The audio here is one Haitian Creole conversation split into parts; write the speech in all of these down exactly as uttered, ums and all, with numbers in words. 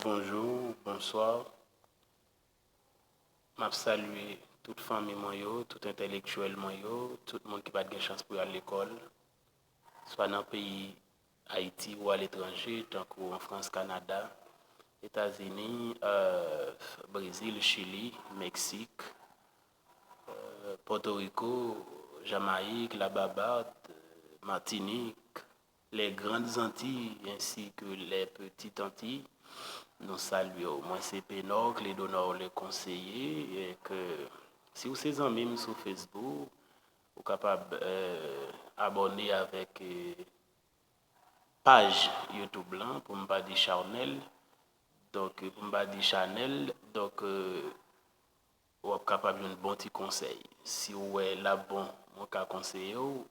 Bonjou, bonswa. M ap salye tout fanmi mwen yo, tout entèlektyèl mwen yo, tout moun ki pa t gen chans pou y al lekòl, swa nan peyi Ayiti ou aletranje, tankou an Frans, Kanada, Etazini, euh, Brezil, Chili, Meksik, euh, Pòtoriko, Jamayik, Lababad, Matinik, les Grandes Antilles ainsi que les Petites Antilles. Nou salye w. Mwen se Penor Clédonor le Conseiller, e ke si w se zanmi m sou Facebook, ou kapab, euh, abòne avèk, euh, paj YouTube lan, pou m pa di chanèl. Donk, pou m pa di chanèl. Donk, euh, w ap kapab jwenn bon ti konsèy. Si w wè l ap bon, mwen ka konseye w.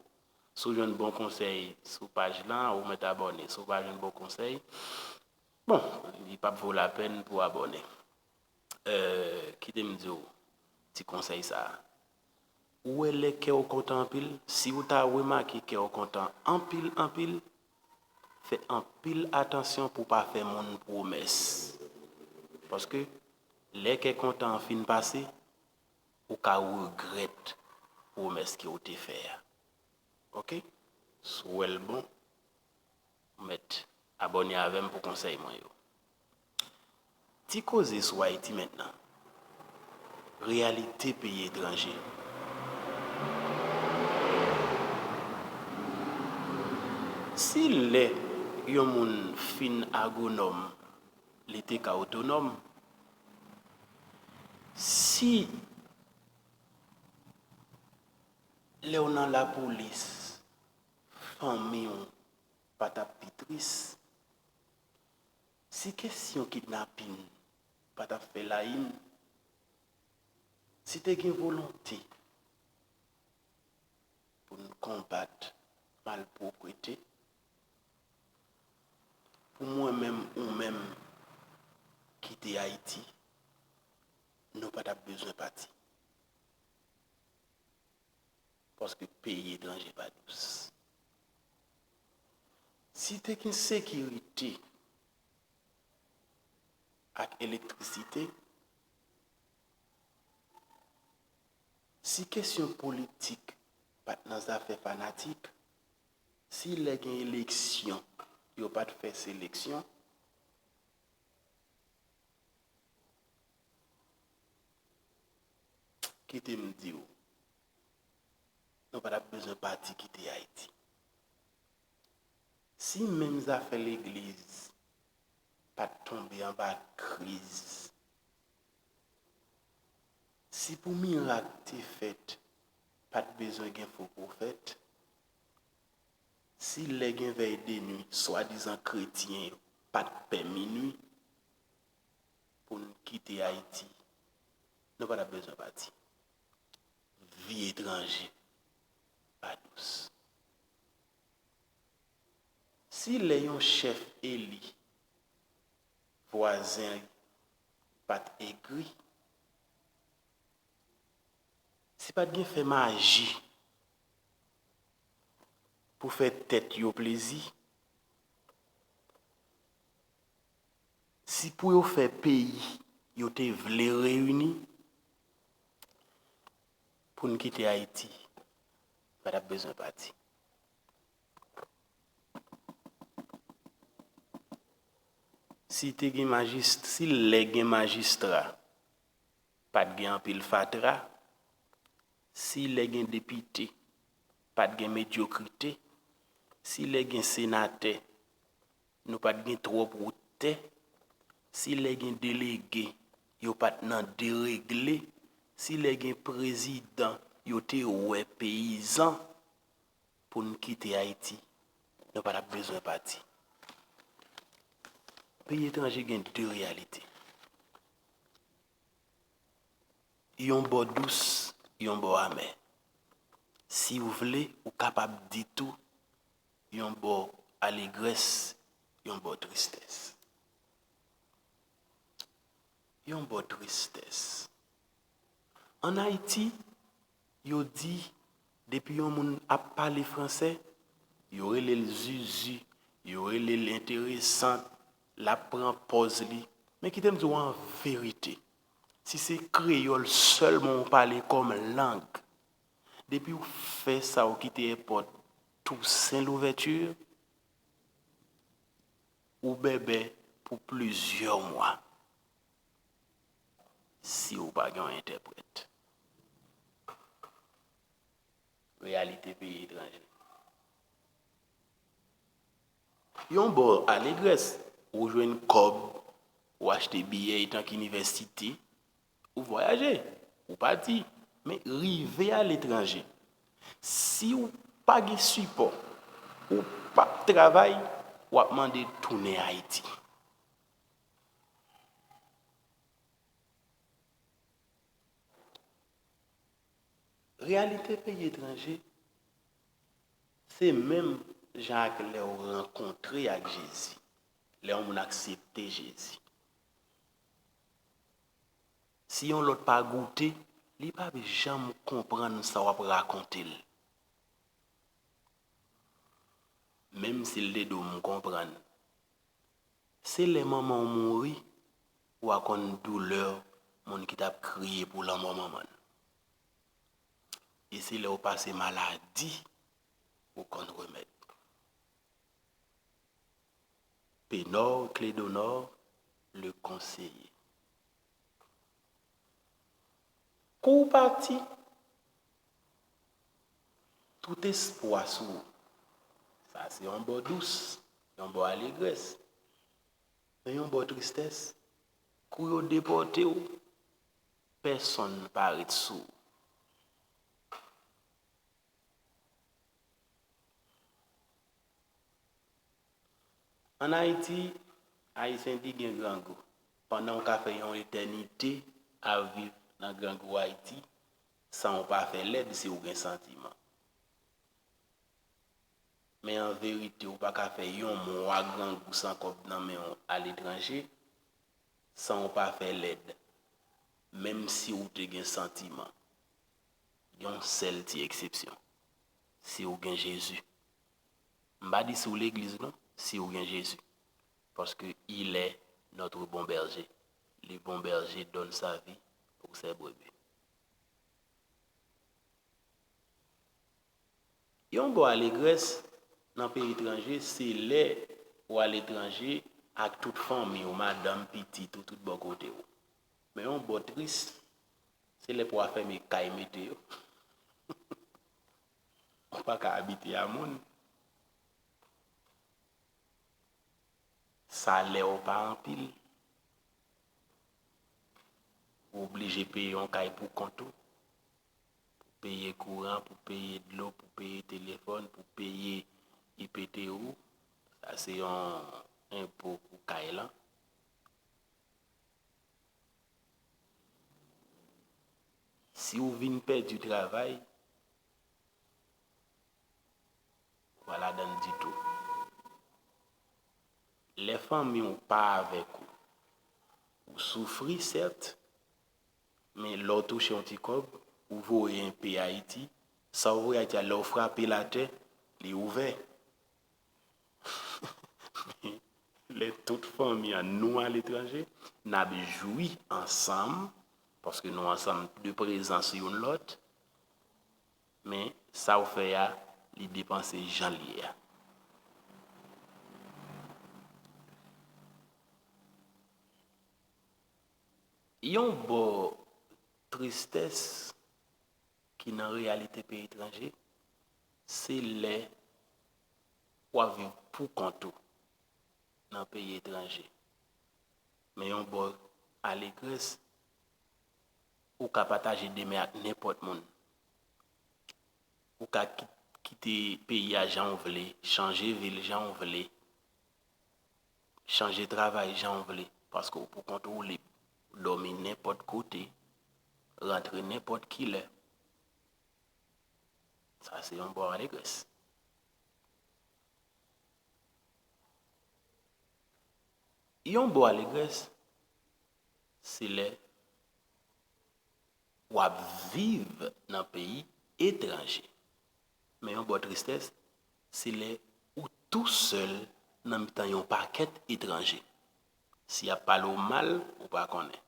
Si w jwenn bon konsèy sou paj lan, ou mèt abòne. Si w pa jwenn bon konsèy, bon, li p ap vo lapèn pou w abòne. Euh, kite m di w ti konsèy sa a. Ou wè lè kè w kontan anpil, si w ta remake kè w kontan anpil, anpil, fè anpil atansyon pou w pa fè moun pwomès. Paske lè kè kontan an fin pase, ou ka regrèt pwomès ke w te fè a. Oke? Si w wè l bon, ou mèt abòne avè m pou konsèy mwen yo. Ti koze sou Ayiti mentnan. Reyalite peyi etranje. Si lè yon moun fin agwonòm, li te ka otonòm, si lè w nan lapolis, fanmi w pa t ap pi tris, si kesyon kidnapin pa t ap fè layim, si te gen volonte pou n konbat malpwòpte, pou mwen menm ou menm kite Ayiti, nou pa t ap bezwen pati. Paske peyi etranje pa dous. Si te gen sekirite ak elektrisite, si kesyon politik pa t nan zafè fanatik, si lè gen eleksyon, yo pa t fè seleksyon, kite m di w, nou pa t ap bezwen pati kite Ayiti. Si menm zafè legliz pa t tonbe anba kriz, si pou mirak te fèt, pa t bezwen gen fo pwofèt, si lè gen vèy de nwi, swadizan kretyen yo pa t pè minwi, pou n kite Ayiti, nou pa t ap bezwen pati. Vi etranje pa dous. Si lè yon chèf eli, vwazen li pa t egri, si pa t gen fè maji pou fè tèt yo plezi, si pou yo fè peyi yo te vle reyini, pou n kite Ayiti, pa t ap bezwen pati. Si te gen majist-, si lè gen majistra, pa t gen anpil fatra, si lè gen depite, pa t gen medyokrite, si lè gen senatè, nou pa t gen twòp wout tè, si lè gen delege, yo pa t nan deregle, si lè gen prezidan, yo te wè peyizan, pou n kite Ayiti, nou pa t ap bezwen pati. Peyi etranje gen de reyalite. Yon bò dous, yon bò amè. Si w vle, ou kapab di tou, yon bò alegrès, yon bò tristès. Yon bò tristès. Ann Ayiti, yo di, depi yon moun ap pale fransè, yo rele l zuzu, yo rele l enteresan, l ap pran pòz li. Men kite m di w an verite, si se kreyòl sèlman w pale kòm lang, depi w fè sa w kite èpòt Tousen Louvèti, ou bèbè pou plizyè mwa si w pa gen yon entèprèt. Reyalite peyi etranje. Yon bò alegrès, ou jwenn kòb, ou achte biyè etank inivèsite, ou vwayaje, ou pati. Men rive aletranje, si w pa gen sipò, ou p ap travay, w ap mande tounen Ayiti. Reyalite peyi etranje, se menm jan ak lè w rankontre ak Jezi, lè yon moun aksepte Jezi. Si yon lòt pa goute, li p ap janm konprann sa w ap rakonte l. Menm si l te di w, "M konprann." Se lè manman w mouri, w a konn doulè moun ki t ap kriye pou lanmò manman l. E se lè w pase maladi, ou konn remèd. Penor Cledonor, le conseiller. Kou w pati, tout espwa sou ou. Sa se yon bò dous, yon bò alegrès. Men yon bò tristès, kou yo depòte w, pèsonn pa ret sou ou. Ann Ayiti, Ayisyen di gen grangou. Pandan w ka fè yon etènite ap viv nan grangou Ayiti, san w pa fè lèd si w gen santiman. Men an verite, ou pa ka fè yon mwa grangou san kòb nan men w aletranje, san w pa fè lèd, menm si w te gen santiman. Yon sèl ti eksepsyon, si w gen Jezi. M pa di si w legliz non, si w gen Jezi. Paske il est notre bon berger. Le bon berger donne sa vie pour ses brebis. Yon bò alegrès nan peyi etranje, se lè w aletranje ak tout fanmi w, madanm, pitit ou, tout bò kote w. Men yon bò tris, se lè pou w a fèmen kay mete yo. Ou pa ka abite a moun. Salè w pa anpil. Ou oblije peye yon kay pou kont ou. Pou peye kouran, pou peye dlo, pou peye telefòn, pou peye I P T ou. Sa se yon enpo pou kay lan. Si w vin pèdi travay, ou pa ladan l ditou. Lè fanmi w pa avèk ou, ou soufri, sèt, men lè w touche yon ti kòb, ou voye enpe Ayiti, sa w voye Ayiti a, lè w frape l atè, li ouvè. Lè tout fanmi an nou aletranje, n ap jwi ansanm, paske nou ansanm de prezans youn lòt, men sa w fè a, li depanse jan l ye a. Yon bò tristès ki nan reyalite peyi etranje, se lè w ap viv pou kont ou nan peyi etranje. Men yon bò alegrès, ou ka pataje demen ak nenpòt moun. Ou ka ki-, kite peyi a jan w vle, chanje vil jan w vle, chanje travay jan w vle, paske w pou kont ou lib. Dòmi nenpòt kote, rantre nenpòt kilè. Sa se yon bò alegrès. Yon bò alegrès, se lè w ap viv nan peyi etranje. Men yon bò tristès, se lè ou tousèl nan mitan yon pakèt etranje. Si y ap pale w mal, ou pa konnen.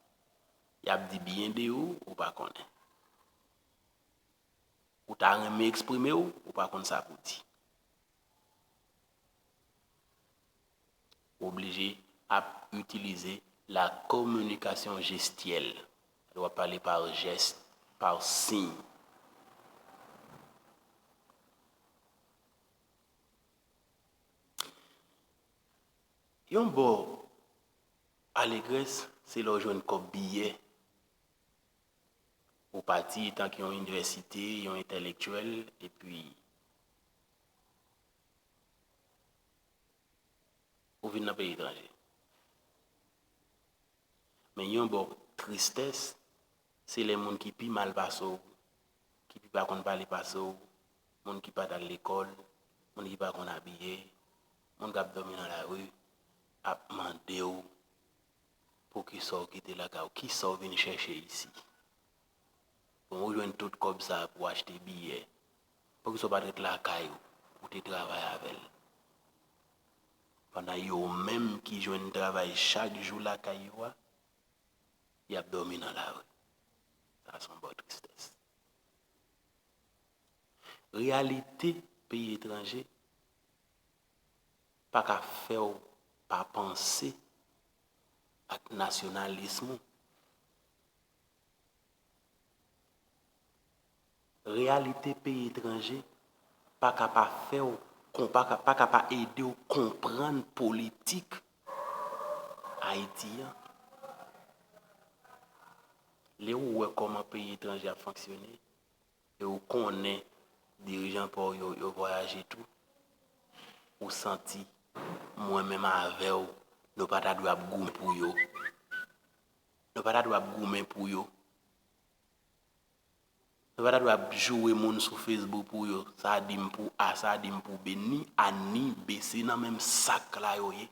Y ap di byen de ou, ou pa konnen. Ou ta renmen eksprime w, ou pa konn sa pou di. Ou oblije ap itilize la communication gestuelle. W ap pale pa jès, pa siy. Yon bò alegrès, se lè w jwenn kòb biyè. Ou pati etan ke yon inivèsite, yon entèlektyèl, epi ou vin nan peyi etranje. Men yon bò tristès, se lè moun ki pi mal pase w, ki pi pa konn pale pase w, moun ki pa t al lekòl, moun ki pa konn abiye, moun k ap dòmi nan lari, ap mande w poukisa w kite lakay ou, kisa w vin chèche isi. Bon, ou jwenn tout kòb sa a pou w achte biyè. Poukisa w pa t ret lakay ou, ou te travay avè l? Pandan yo menm ki jwenn travay chak jou lakay yo a, y ap dòmi nan lari. Sa se yon bò tristès. Reyalite peyi etranje pa ka fè w pa panse ak nasyonalis ou. Reyalite peyi etranje pa ka pa fè w kon-, pa ka, pa ka pa ede w konprann politik Ayiti an. Lè w wè kòman peyi etranje ap fonksyone, e ou konnen dirijan pa w yo, yo vwayaje tou, ou santi mwen menm avè w, nou pa ta dwe ap goumen pou yo. Nou pa ta dwe ap goumen pou yo. Nou pa ta dwe ap joure moun sou Facebook pou yo. Sa a di m pou A, sa a di m pou B. Ni A, ni B, se nan menm sak la yo ye.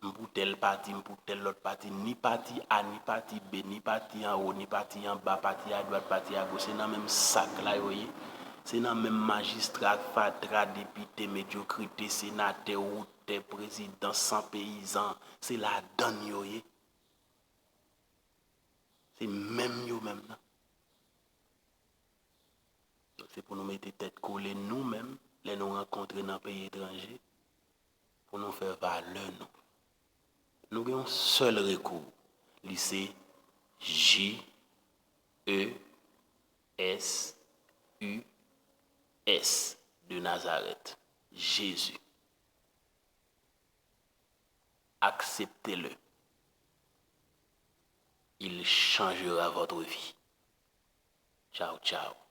M pou tèl pati, m pou tèl lòt pati. Ni pati A, ni pati B, ni pati anwo, ni pati anba, pati adwat, pati agoch. Se nan menm sak la yo ye. Se nan menm majistra, fatra, depite, medyokrite, senatè, woutè, prezidan, san peyizan. Se ladann yo ye. Se menm yo menm nan. Donk, se pou nou mete tèt kole nou menm, lè nou rankontre nan peyi etranje, pou nou fè valè nou. Nou gen yon sèl rekou, li se J E S U S de Nazareth, Jezi. Acceptez-le. Il changera votre vie. Tchaw, tchaw.